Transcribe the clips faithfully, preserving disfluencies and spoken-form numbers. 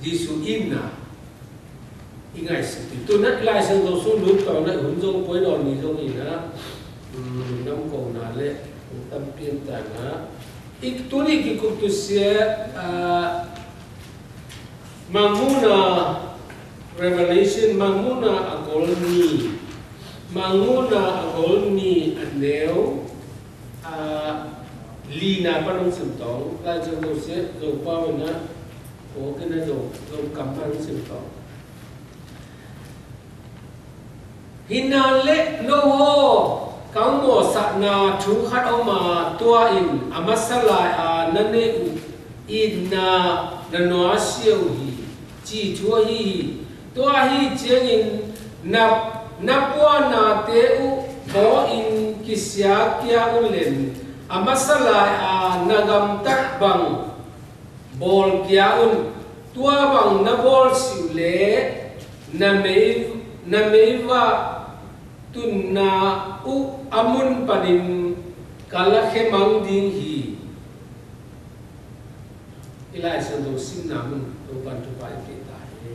Jisu itna i ngaih siti. Tui năk Lai Siangtho sung lut tong năk hun zong poi nor ni zong itna. Hm, năm kong nă lĕ hu tâm pien ta nă. Ik tui ni ki kuk tu sie, ah, Mangmuna Revelation, Mangmuna a gol ni. Mangmuna a gol ni a neu, ah, li nă pa nong sim tong, Lai Siangtho sie, zong pa wena, Ơ, kơ nă dŏ, dŏ kăm păng sĭm tŏ. Hin nă lĕ nô hô, kăng mô săk nă, chu khăt âu ma, tua in, a mă săk lai a, nă nê u, in nă, nă nua siêu hĭ, či chua hĭ hĭ, tua hĭ chiêng in, nă, nă pua nă tê u, bô in, kisia kia u lên, a mă săk lai a, nă găm tăk băng, Bôl kia un, tua băng nă bôl siu lĕ, nă mei, nă mei wa tun nă u amun panin kala khemang ding hi. I lai săn dô sin nă mun, dô pan tu pai ke ta he.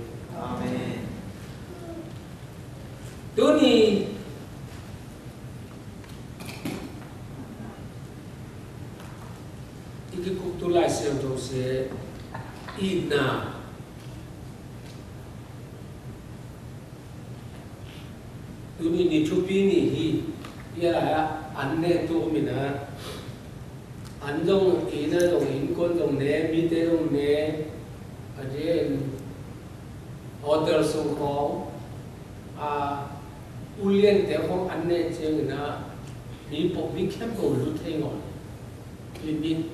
Amen. Tuni, i ki kuk tu lai siang dô se, i na. Tuni ni chupi ni hi, ya, an ne tu mi na. An dong, i na dong, in kon dong ne, mi te dong ne, a jen, hotel sung kong, a, u lien te kong an ne chen na, mi pok mi khem kong lu te ngon. Limit,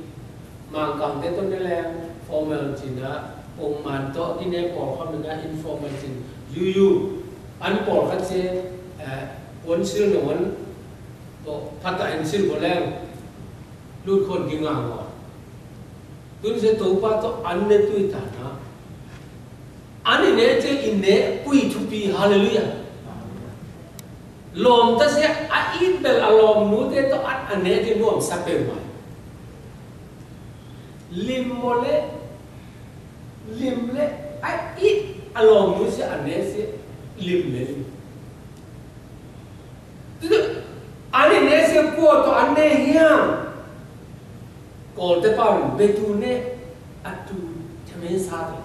mang kang te ton ne leng, formal chin na, ong man to, i ne por kong na, informal chin, yu yu, an por kong che, eh, on sil no on, to, pata in sil ko leng, lut kon ki ngang ko. Tun se to pa to an ne tui ta na. An ne che i ne pui thupi, hallelujah. Lom ta se a it bel a lom nu te to an, an ne che nuam sa pe ma. Lim mo le, lim le, a it a lom nu se an ne se lim le lim. Tui, an ne se kuo to an ne hiam. Kol te pau be tu ne atu chamen sa te.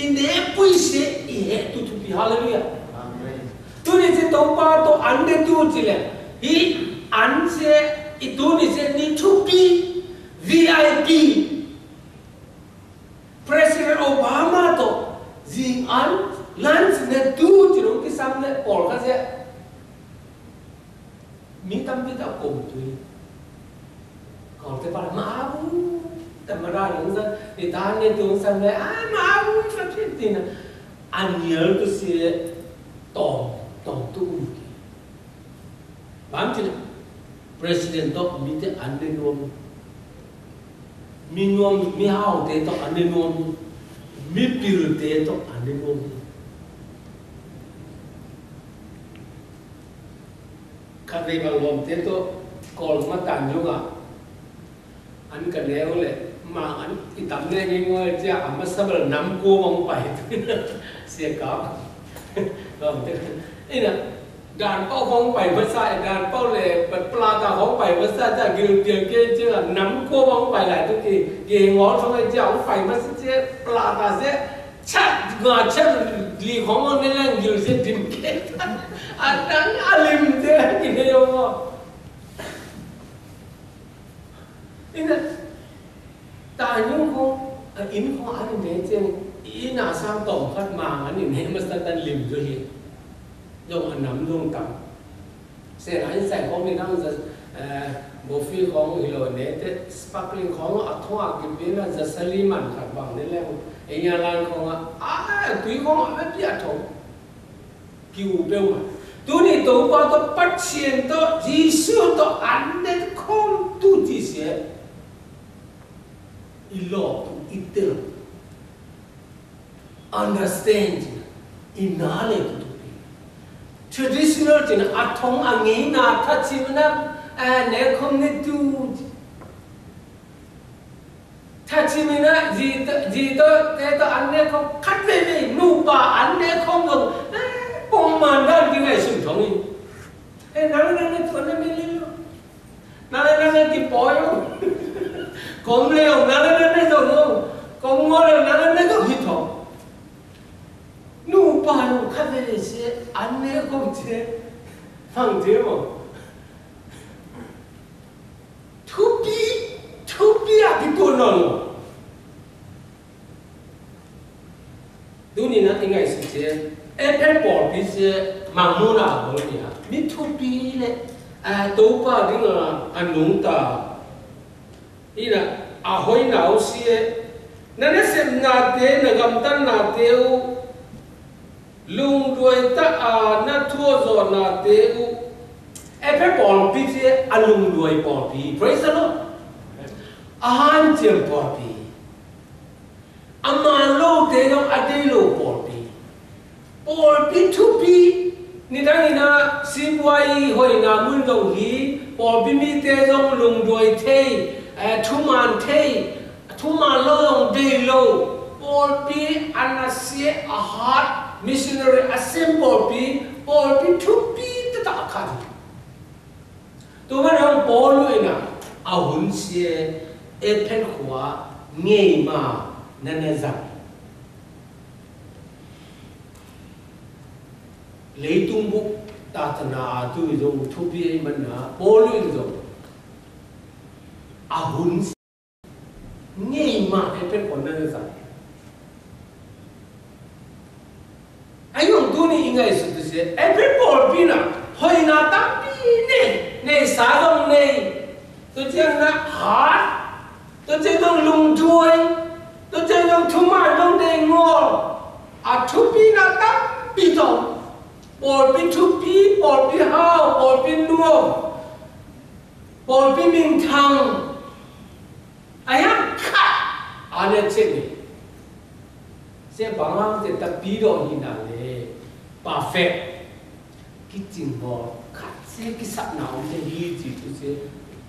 I ne pui se i he tu thupi, hallelujah. Amen. Tuni se to pa to an ne tu chi le. Hi an se i tuni se ni thupi V I P. President Obama to zing an lunch ne tu chi nong ki sam ne por ka se. Mi tam pi ta kom tui. Kol te pala ma abu. Ta ma ra nong sa, i ta ne tu sa ne, a ma abu sa ti ti na. An yel tu si tong, tong tu um ki. Bam ti na. President to mi te an ne nuam. Mi nuam, mi hao te to an ne nuam. Mi pil te to an ne nuam. Khăn rê bang lom te to kol ma tan yŭng a. Ăn kơ nêu lĕ, măng ăn i tăm nê ngui ngơi chia, a mă săbal năm kô măng pay. Sia kâo. Lom te. Ina, dan pau măng pay mă sa, dan pau lĕ, bật plata măng pay mă sa, chia gil piêng kê chia năm kô măng pay lai tu ki, ki ngol song chia măng pay mă sa chia plata chia, Chăt, ngă chăt, lì khong nê lăng gil se dim ke. Adang alim te, ki ne yong. Ina, ta ñu khong, a in khong an ne che, ina sang tong phat ma an ne mă sa tan lim jo hi. Yong an năm yong tam. Sê na in sai khong ni nang za, eh, bô phi khong hilo ne te, sparkling khong a thong a ki pin na za sali man khat bang ne leng. E nya lan khong a, a, tui khong a, me pi a thong. Ki u peu ma. Tu ni to pa to pat sien to, Jisu to an ne khong tu ti se. I lo tu i tel. Understand, i nale kutupi. Traditional tin a thong a ngi na tha chi na, a ne khom ne tu. Kha chi mi na, ji tơ, ji tơ, te tơ ăn ne khŏm khăt ve ve, nu pa ăn ne khŏm dong, eh, pong man dan ki ngai sum thong i. Eh, nang nang ne tuan ne mi li lo. Nang nang ne ki poi lo. Kom le ong, nang nang ne dong ong. Kom ngo le, nang nang ne dong hi thong. Nu pa lo khăt ve ve se, ăn ne khŏm se. Phang se mo. Thupi, thupi a ki tuan nong. Duni na i ngai sih sih, Ephet pawlpi sih, măng mô na bol nia. Mi thupi le, a, tôpa ding a, a nung ta. Ina, a hoi nau sih, na na sem na te, na gam tan na te u. Lŭng duai ta a na thua zô na te u. Ephet pawlpi sih a lŭng duai pawlpi. Praise the Lord. A hăn chiam pawlpi. A man lo te dong a dei lo pawlpi. Pawlpi thupi. Ni dang ina sip wai hoi na mun dong hi. Pawlpi mi te dong lŭng duai thei. Eh, thu man thei. Thu man lo dong dei lo, pawlpi a na sie a hăt, missionary a sem pawlpi, pawlpi thupi tơtă a khan. Tơma nong Pôl ina, a hun sie, Ephet khua, ngei ma, na na zăng. Lei tung bŭk, ta tơna a tu dong thupi ê mă na, Pôl ina dong. A hun Ngei ma Ephet khua na na zăng. Ayong duni i ngai sih tu sih. Ephet pawlpi na. Hoi na tăm pi ne. Ne sa dong ne. Tu jeng na hăt. Tu jeng dong lŭng duai. Tu jeng dong thu man dong dei ngol. A thupi na tăm pi dong. Pawlpi thupi, pawlpi hao, pawlpi nuom. Pawlpi mĭn thăng. A yang khăt. A ne chê ne. Sê bang hăng sê ta pi dong hi na le. Perfect. Ki ching bol khăt sê ki săp nau sê hi chi tu sê.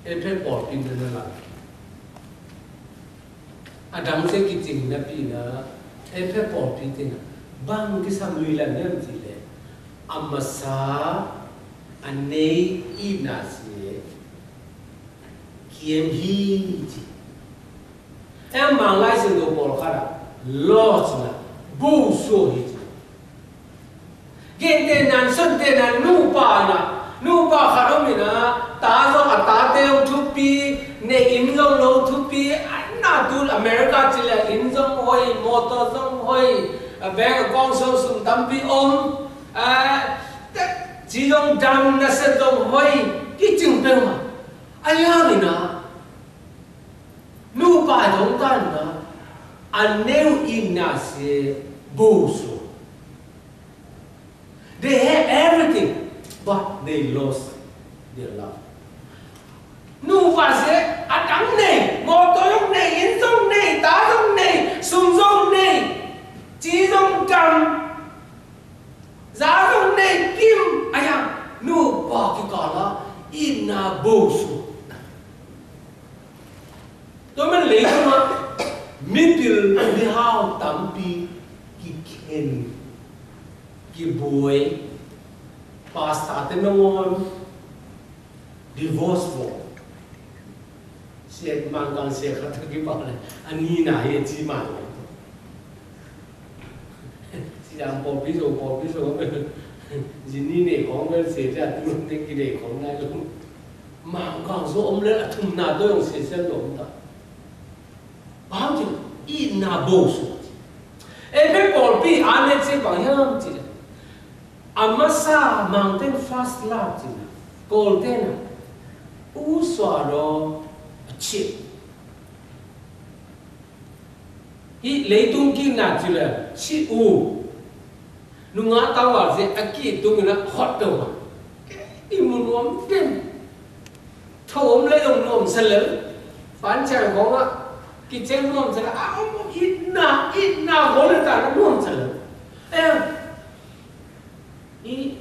Ephet pawlpi na na la. A dang sê ki ching na pi na. Ephet pawlpi te na. Bang ki săp lui la nem chi le. A masa. A nei i na sê. Kiêm hi chi. Em măng lai sên dô pôl khara. Lôch na. Bô sô hi chi. Gên tê nan, sŏn tê nan, nu pa na. Nu pa khara mi na. Ta dong a ta tê dong thupi. Ne in dong lo thupi. A na tu America chi le in dong hoi, motor dong hoi. A bank account sô sum tampi ôm. A, tê, chi dong dam na sên dong hoi. Ki ching pê ma. A ya mi na. Nu pa dong tan na, a neu in na sê bô sô. They have everything, but they lost their love. Nu pa sê, a dang ne, motor dong ne, in dong ne, ta dong ne, sum dong ne, chi dong dam. Za dong ne kim, a yang, nu pa ki kala, in na bô sô. Tơma lei tơma, mipil, mihao tampi, ki khen, ki bôi, pastor tê nong ôn, Divorce bôk. Sê măng kang sê khăt ki păng lĕ. Ani na ye chi măng. Sê yang pô pi sô, pô pi sô. Jini ne khong bel sê ja tu ne ki ne khong na yung. Măng kang sô ôm lĕ a thum na tô yung sê sel lôm ta. Bang chi, i na bô sô. Ê, bê pôl pi, a ne chi bang yam chi. A masa mang ten first love chi na. Kôl ten na. U sua ro a chi. Hi lei tung ki na chi le, chi u. Nu ngă tao wa zi a ki tung na hot tơ wa. I mun wam ten. Thôm lei yong nuôm sel lel. Pan chang kong a. Ki cheng nuôm sel lel. A, um, i na, i na, hô lei ta nuôm sel lel. Ê, i,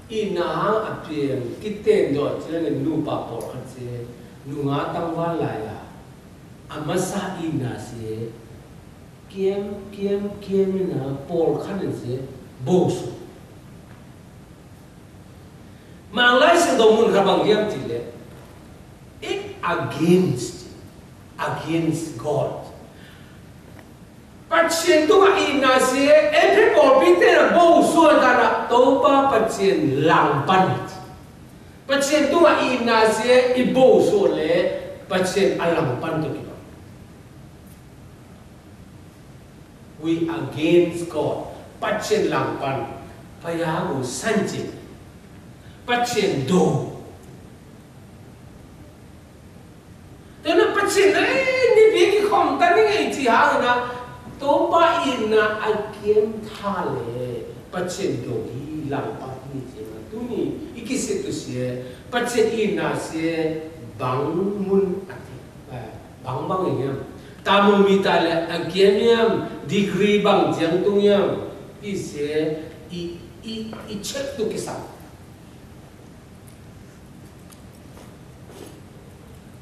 i na hang a pieng, ki ten do, chi lei nu pa por khan se, nu ngă tang wa lai la. Amatsa i nasi, kiêm, kiêm, kiêm i na, pôl khan i se, bôsu. Mang lai se dong mun kha bang yam ti le, it against, against God. Pathian tung a i nasi, e phe pôl pi te na bôsu ta na, Tôpa Pathian lang pan. Pathian tung a i nasi, i bôsu le, Pathian a lang pan to ki bang. We against God. Pathian lang pan. Paya gu sanche. Pathian do. Tơ na Pathian, ê, ni bi ki khom ta ni ngai chi ha na. Tôpa i na a kiêm tha le. Pathian do hi lang pan ni chi na. Tu ni, i ki se tu se. Pathian i na se bang mun a ti. Ê, bang bang yam. Tamo mi ta le, a kiêm yam, degree bang jiang tung yam. I se, i, i, i check tu ki sang.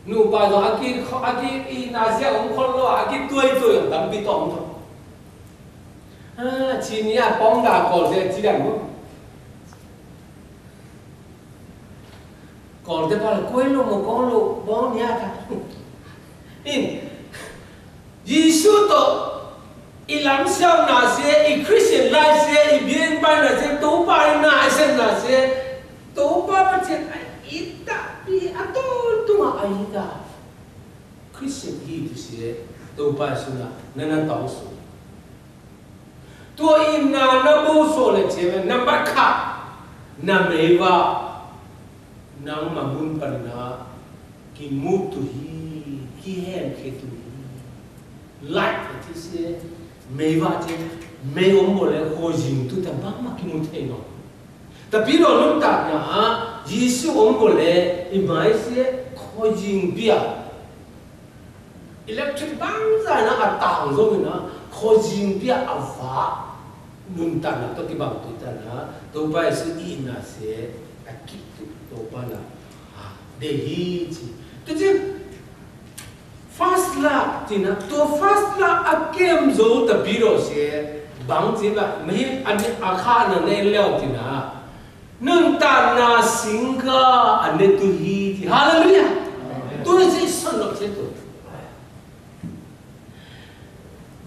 Nu pa do, a ki, a ki, i na sia ong khol lo, a ki tuai tuai, dam pi tong to. A, chi ni a pong da kol se, chi dang mo. Kol te pal kuai lo mo kol lo bong nia ta. In. Yêsu to i lam siau na se, i Christian life se, i bien bai na se, Tôpa i na se na se, Tôpa Pathian a i ta pi a to tu ma a i ta. Christian hi tu se, Tôpa su na, na na tong su. Tua i na na bô so le che we, na mbat kha, na mei wa, na ma mun pan na, ki mut tu hi, ki hem khe tu hi. Lait a ti se, mei wa che, mei om bô le, ho jing tu ta bang ma ki mut he no. Ta pi lo nun ta na, Yêsu om bô le, i mai se, ho jing bia. Electric bang za na a tang zo na, kho jing pia a va. Nun ta na, to ki bang tu ta na, Tôpa Yêsu i na se, a ki tu, Tôpa na. A, de hi chi. Tu chi, first love, ti na, to first love a kem zo ta pi ro se, bang chi na, mi, a ni a kha na ne leo ti na. Nun ta na singka ane tu hi ti. Hallelujah. Tu ni si son lo se tu.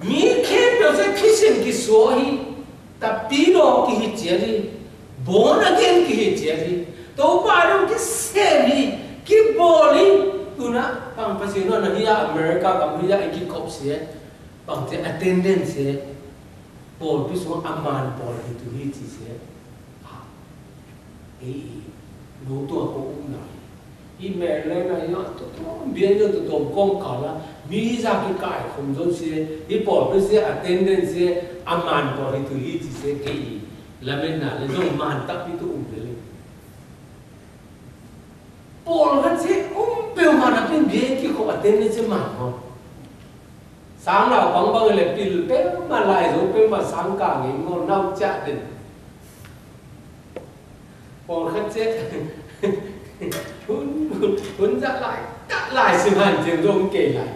Mi khe pio se Christian ki so hi. Ta pi lo ki hi chia hi. Born again ki hi chia hi. To pa lo ki se hi. Ki bol hi. Tu na pang pa si no na hi a America kam hi a ki kop si. Pang te attendance. Bol pi so a man bol hi tu hi chi se. A. Ê, nô tua kô um na. Ê, mê lê na, ê, tô, tô, biên yô, tô, tô, kông kà la, mi za ki kai khum zôn sie, ê, pô, bê sie, attendance sie, a man pô, ri tu, ê, ti sie, kê, ê. La mê na, lê zôn man, tap, ê, tô, um, lê. Pô, la sie, um, pê, man, a, pê, biên, ki khô, attendance sie, man, hô. Sang nau păng păng lĕ pil pem ma lai ru pem ma sang ka ngi ngô nau chă dên. Pô khăt chĕ. Hun, hun, hun chă lai, chă lai sim hăn chên ru kê lai.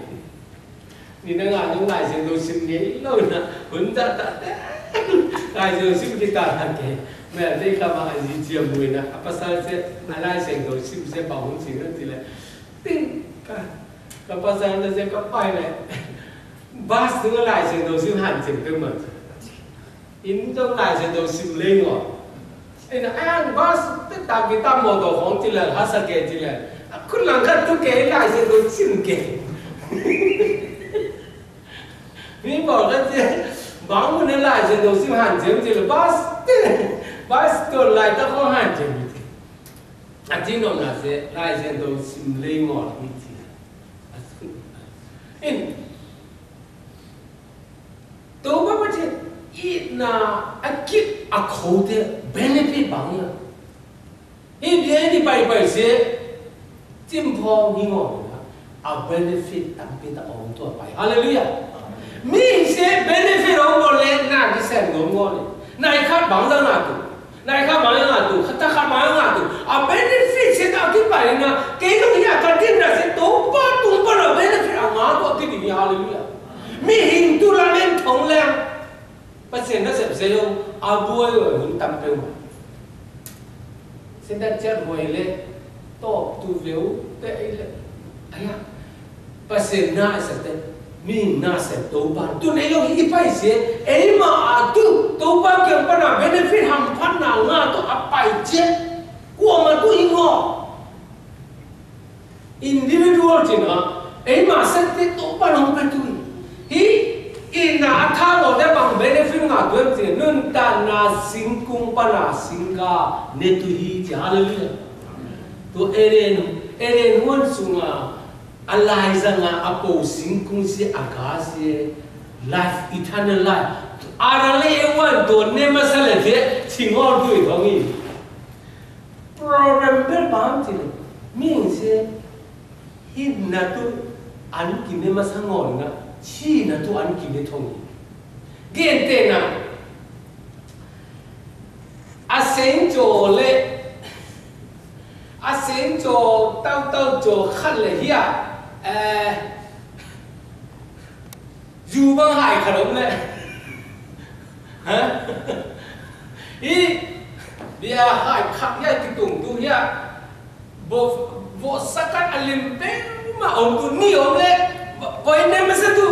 Ni na ngà nung lai chên ru sim ngi lô na, hun chă chă tê. Lai chên ru sim kê ta hăn kê. Mê tê ka ma a zi chia mui na, a pa sa chĕ, a lai chên ru sim chĕ pa hun sim na ti lĕ. Tê ka. Ka pasal na se ka pai le. Bas tu lai se do sim han sim tu ma. In do lai se do sim le ngo. In an bas te ta ki ta mo do hong ti le ha sa ke ti le. A kun lang ka tu ke lai se do sim ke. Mi bo ka ti bang mo ne lai se do sim han sim ti le bas te. Bas to lai ta ko han sim ti. A ti nôm na se, lai se do sim lei ngor mi ti. A ti nôm na. In. To ba ba ti, i na a kit a kho te benefit bang ya. I bia ni pai pai se, tim phong hi ngor na. A benefit tam pi ta ong tua pai. Hallelujah. Mi se benefit ong bol le na ki sem ngor ngor. Na i khat bang da na tu. Nai kha bang ya ngatu, kata kha bang ya ngatu. A benefit se ta ki pai na, ke dong ya ka tin da se to pa tung pa na benefit a ngatu, Tăm pêu. Sên ta chat huai lĕ, tŏp tu vêu, pĕ i lĕ. Aya. Pă sên na sa tĕ, mĭn na sa Tôpăn. Tu nê yŏng i pay se, ê ma a tu, Tôpăn kiăng pă na benefit hăm păn na ngă tu a pay se. Kuŏ ma tu i ngŏ. Individual ci na, ê ma sĕt tê Tôpăn hŏng pê tui. Hi, i na a tha lô tê bang benefit ngă tuan ci, nun ta na singkung pă na singka, nê tui hi ci, hallelujah. Tu Eden, Eden huan sung a, a lai sa ngă, a pô singkung si, a ka si, life, eternal life. A na lê ê wan tu, nê ma sa lê tê, sing hô tui thong i. Problem bel bang ci lĕ, mĭn se, hin na tu ăn kine ma sa ngŏn na, chi na tu ăn kine thong i. Gên tê na, a seng cho lĕ, a seng cho tao tao cho khăn lĕ hia, eh, Yu bang hai khăn ôm lĕ. Hă? Ih, bia hai khăn ya ti tung tu ya. Bo, bo sakat alim pe ma ôm tu ni ôm lĕ. Bo, bo ne ma sa tu.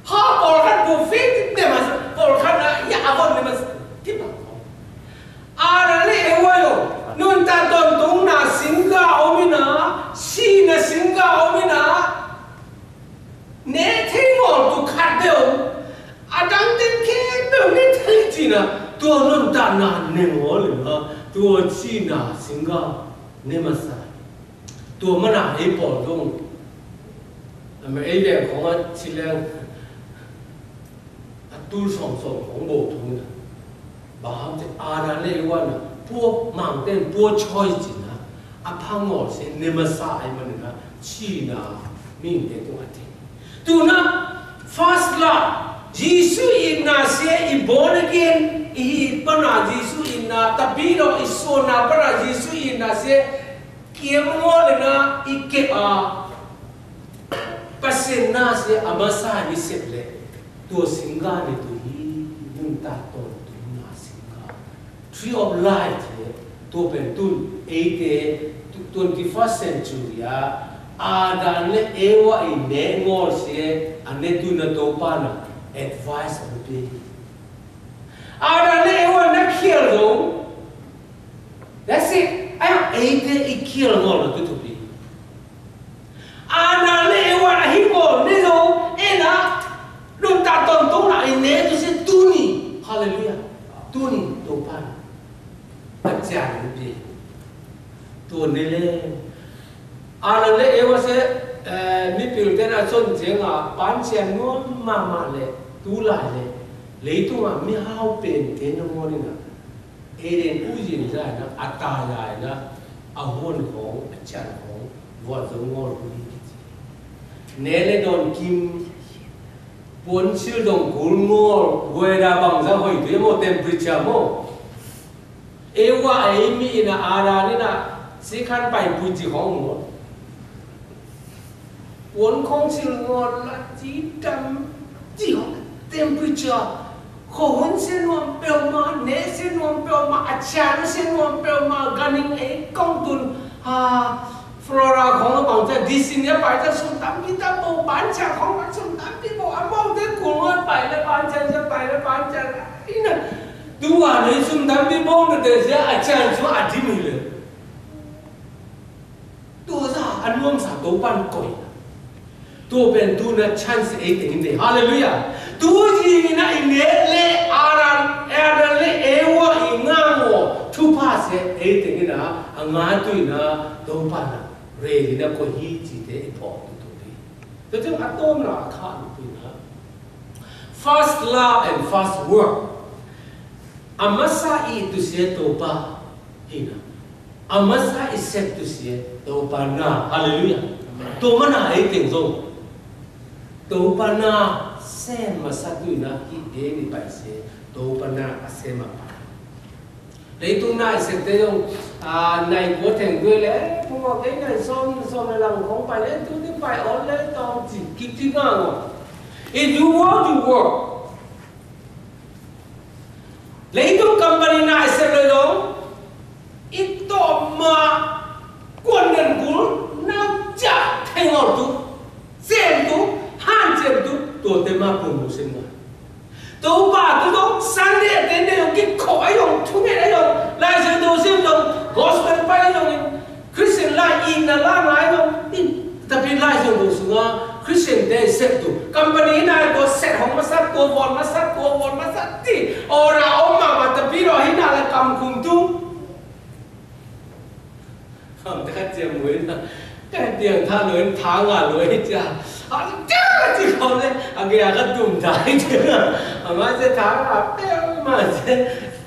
Ha, pol khăn bo fit ne ma sa. Pol khăn a ya abon ne ma sa. Ti pa. Ara lĕ e wa yo. Nun ta ton tung na singga ôm i na. Si na singga ôm i na. Nê thei ngol tu khăt dêh ôh. Adang dêh kê dêh nê thei chi na. Tua nun ta na nê ngol na. Tua chi na singga nê ma sa. Tua ma na ê pol dong. Ama ê dêh khong a chi leng. A tul song song khong bo thung na. Ba hăm te a na lê wa na, pua mang ten pua choi chi na, a pha ngol se nê ma sa ai ma na, chi na, ming te tung a te. Tu na, first love, Yêsu i na se, i born again, i pa na Yêsu i na, ta bi lo i so na pa na Yêsu i na se, kiê mô lê na, i ke a, Pă sen na se a ma sa ni sep lĕ. Tua singga ni tu hi, nun ta ton tu na singga. Tree of life lĕ, tua pen tun, ê te, tu, twenty-first century a, Adan lĕ Ewa i ne ngol se, a ne tu na Tôpăn na, advice a pe. Adan lĕ Ewa na khiel dong. That's it. Ai, ê te i khiel ngol na tu tu pi. Adan lĕ Ewa na hi ko, ne do, e na, nun ta ton tu na, i ne tu se tu ni. Hallelujah. Tu ni, Tôpăn. Păt sia ni pi. Tu ni lĕ. Adan lĕ Ewa se, eh, mi pil te na son jeng a, pan sia no mama lĕ, tu lai lĕ. Lĕ tu ma, mi hao pen te no mo ni na. Eden u yin zai na, a ta zai na, a hon hong, a chan hong, vua zong ngol hu li ki ci. Nê lĕ don kim, puan sil dong kul ngol, weda bang za hoi tu mo temperature mo. Ewa ê mi na ara ni na, si khan pai pui ci hong mo. Puan khong sil ngol la ci tam ci hong temperature. Khô hun se nuam peo ma, ne se nuam peo ma, a chan se nuam peo ma, ganing e kong tun. Ha, Flora khong bang ta di sin ya pai ta sum tam ki ta bo ban cha khong ban sum tam ki bo a bo de kul ngol pai le ban cha se pai le ban cha. Ina, dua ne sum tam ki bo ne de se a chan su a di mi le. Tua sa, a nuam sa Tôpăn koi. Tua pen tu na chance ê teng ne. Hallelujah. Tu ji na i ne lĕ Adan, Adan lĕ Ewa i ngã mo. Tu pa se ê teng na, a ngã tu i na, Tôpăn na. Re i na ko hi chi te i pho tu tu pi. Tu tu a tom na kha tu pi na. First love and first work. A masa i tu se Tôpăn. Hi na. A masa i sep tu sie, Tôpăn na. Hallelujah. Tôpăn na ê teng zong. Tôpăn na sem masa tu na hi de ni pai sie, Tôpăn na a sem ma pa. Lê tu na i sep te zong, a, nai ko teng tu le, pu mo ke nai som, som le lang kong pai le, tu ti pai on le, tong ti, ki ti ngang. If you want to work, lê tu company Lơi dong, ih tŏ ma kuôn năn gul, nao jak theng ôr tu, sem tu, han sem tu, tŏ tê ma pun bu sem ma. Tôpa tu dong, Sunday tê nê dong, kĭ khŏ ai dong, thung ê ai dong, lai sơ dô sem dong, gospel pai dong, Christian lai in na la nai dong, in, tapi lai sơ dô sung a, Christian tê sem tu, company nai dô sem hong ma sat, dô von ma sat, dô von ma sat, ti, ora oma ma, tapi ro hin na la kam kum tu. Khăm tơ khắt chia mui na. Kơ tiêng tha lôi thang a lôi chia. A chia chia khom lĕ. A geh a khắt tum thai chia. A ma chia thang a pia ma chia.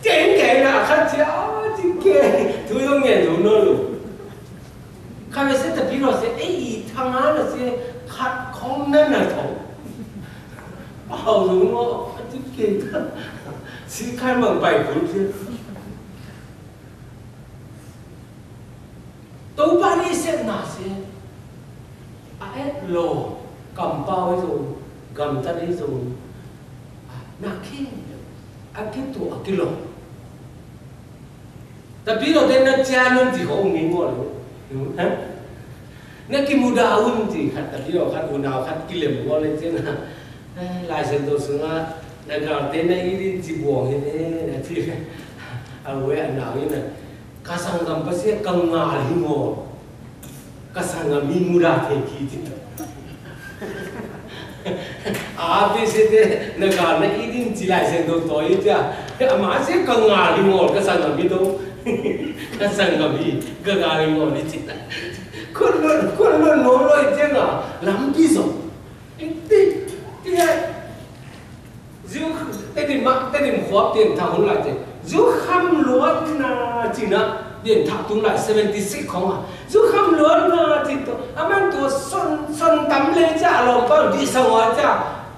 Cheng keng na khắt chia. A chia keng. Thu yong ngen lu nô lu. Khă mê se ta pi lo se. Ê, i thang a na se. Khăt khom năn na thong. Pao lu nô. A chia keng. Si khăn măng bai kun chia. Tôpa ni sep na se, a et lo, kăm pao i dong, găm tăn i dong, a, na ki, a ki tu, a ki lo. Tapi lo tê na chia nun ti hong nging ngol, ha? Na ki muda un ti, khăt tapi lo, khăt muda, khăt ki lem ngol le tê na. Ê, lai sen to sung a, na ka tê na i rin ti buong he ne, na ti. A we a na i na. Kasanggam pa se kangari mo. Kasanggam i mura te ki ti. A pi se te na ka na i din ci lai sen do to i tia. A ma se kangari mo kasanggam i do. Kasanggam i kangari mo ni ti. Kon lo kon lo no lo i tia na lam pi so. Ti ti ti. Ziu, tê dim ma, tê dim khua piên thak hun lai tê. Ziu khăm luôn na cin na, piên thak tung lai seventy six khong a. Ziu khăm luôn na cin tô, a man tô son, son tăm lê cha, lom pang di sa ngoi cha.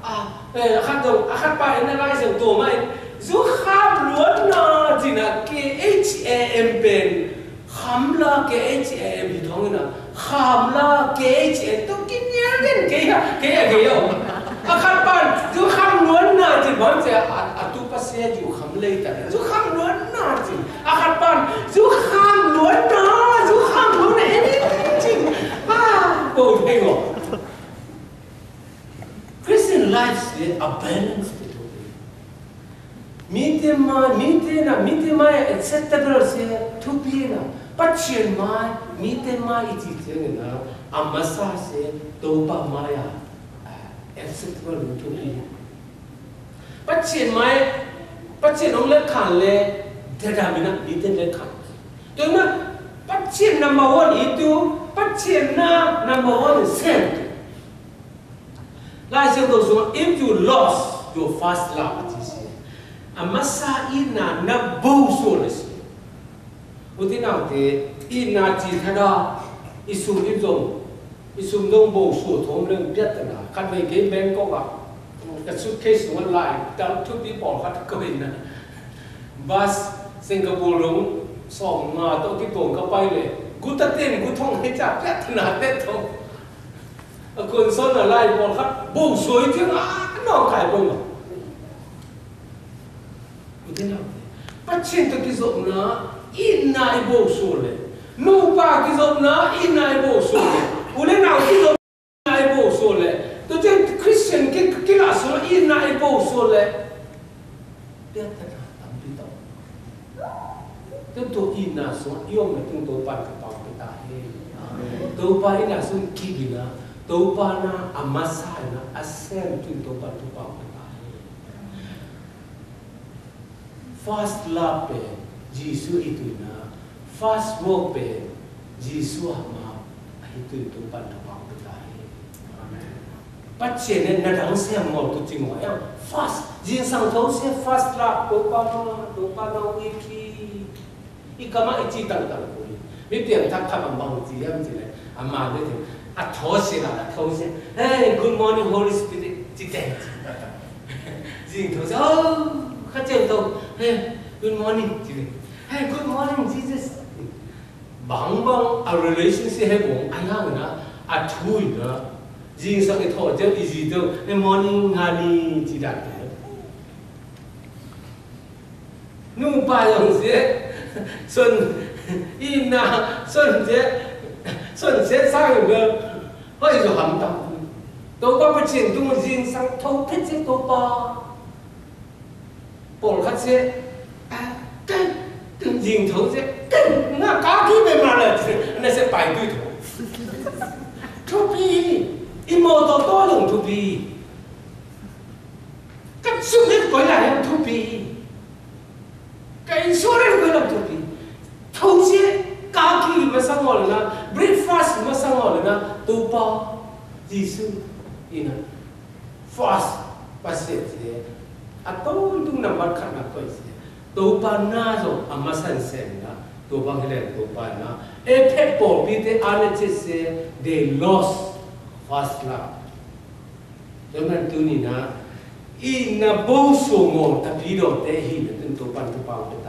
A, ê, a khăn tô, a khăn pa ê na lai seng tô mai. Ziu khăm luôn na cin na, K H A M pên. Khăm la K H A M i thong na. Khăm la K H A M. Tô ki nia den ke ya, ke ya, ke ya. A khăm pan, ziu khăm luôn na, ziu bang ziu a, a tu pa se ziu khăm lei ta. Ziu khăm luôn na, ziu. A khăm pan, ziu khăm luôn na, ziu khăm luôn na, ê ni, ziu. A, tô thê ngô. Christian life is a balance between. Mite ma, mite na, mite ma acceptable se thupi na. Pachien ma, mite ma iti tieng na, amasa se topa ma ya, ah, acceptable thupi. Pachien ma, pachien ong le khan le, dada mina, mite le khan. Tuna, pachien number one itu, pachien na number one sen. Lai Siang Tôh sung, if you lost your first love, ci se. Amasa i na na bô sô le se. Ơ ti nau te, i na ci thada, i sum i dong, i sum dong bô sô thôm leng biat na. Khăn vei ke Bangkok a, ka suitcase sung lai, dang thu pi pol khăn ko i na. Bus Singapore dong, song nga to ki tong ka pai le. Gu ta ten, gu thong he cha biat na te thong. A kon son a lai pol khăn, bô sô i tieng a, nong khai bô ma. Ơ ti nau. Pachien to ki zop na, i na i bô sô le. Nu pa ki zop na, i na i bô sô le. U le nau ki zop na i bô sô le. To chen Christian ki, ki la sô i na i bô sô le. Biat na, tam pi to. Tung to i na sung, i ong na tung to pan ka pau ka ta he. Amen. To pa i na sung ki bi na, to pa na amasa na, asem tung to pan ka pau ka ta he. First love pe, Jisu i tu na, first work pe, Jisu ama, a hi tu to pan ka pau ka ta he. Amen. Pachien ne na dang se mol tu ching wa yang. First, jing sang thâu se first love, to pa na, to pa na wi ki. I kama i chi tang tang ku. Mi piang thak thak am bang chi yam chi le. Ama ne te. A thâu se la, a thâu se. Hey, good morning, Holy Spirit. Chi te. Jing thâu se. Oh, kha cheng thâu. Hey, good morning. Chi le. Hey, good morning, Jesus. Bang bang a relationship he bong a yang na a thui na. Jing sang i tho jeng i ji teu. Hey, morning honey chi dat. Nupaa yŏng se, son, ina, son se, son se sang gơ, hơi yo ham tam. Tôpa pơjing tung jing sang thâu phet se Tôpa. Pôl khăt se, a, keng, keng jing thâu se, keng, na ka ki be ma le, na se pai tui thâu. Thupi, i mô tô tô lŏng thupi. Kăp sŭk nit koi la yang thupi. Ka insurance koi la thupi. Thâu se, ka ki ma sang ngol na, breakfast ma sang ngol na, Tôpa, Yêsu, ina. Fast, fast se, a tôl tung number khăt na koi se. Tôpa na yo, a ma sang sen na, Tôpa hile Tôpa na. Ê phet pô pi te a ne che se, they lost first love. Tơnăn tui ni na, i na bô so mo ta pi do te hi na tun Tôpa Tôpa te